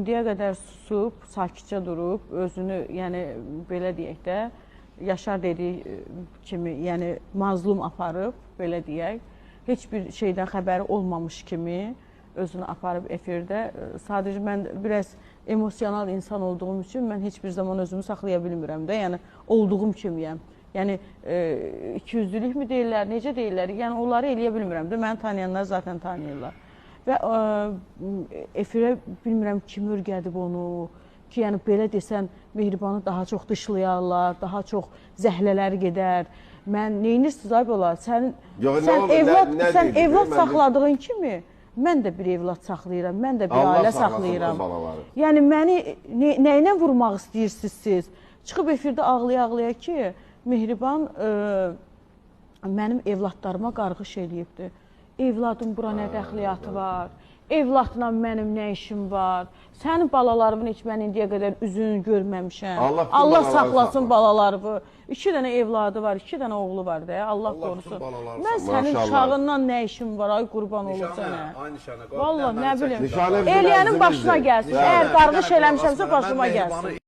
İndiyə qədər susub, sakitcə durub, özünü, yəni belə deyək də, Yaşar dediyi kimi, yəni mazlum aparıb, belə deyək, heç bir şeydən xəbəri olmamış kimi özünü aparıb efirdə. Sadəcə mən biraz emosional insan olduğum üçün mən heç bir zaman özümü saxlaya bilmirəm də, yəni olduğum kimiyəm. Yəni ikiyüzlülük mü deyirlər, necə deyirlər? Yəni onları eləyə bilmirəm də. Məni tanıyanlar zaten tanıyırlar. Və efirə bilmirəm kim örgədib onu ki, yəni belə desən Mehribanı daha çox dışlayarlar, daha çox zəhlələr gedər. Mən neynirsiniz ay bala? Sən Yox, nə sən oldu, evlad nə sən deyirdi? evlad Mən də- saxladığın kimi mən də bir evlad saxlayıram, mən də bir Allah ailə saxlasın saxlayıram. o balaları. Yəni məni nə ilə vurmaq istəyirsiniz siz? Çıxıb efirdə ağlaya-ağlaya ki, Mehriban mənim evladlarıma qarğış eləyibdi. Evladım bura nə dəxliyyatı var? Evladla mənim nə işim var? Sənin balalarımın heç mən indiyə qədər üzünü görməmişəm. Allah bütün Allah balaları saxlasın saxlasın. balalarımı. 2 dənə evladı var, 2 dənə oğlu var da. Allah Allah qorusun. bütün balaları Mən saxlasın. sənin Maşallah. uşağından nə işim var? Ay qurban olum Nişanə, sənə. ay Nişanə. Vallah nə bilim. Nişanə bizim Eləyənin başına əzizimizdir. gəlsin. Bəli. Əgər qarğış Bir dənə eləmişəmsə qulaq asma, başıma mən gəlsin. Mehribanı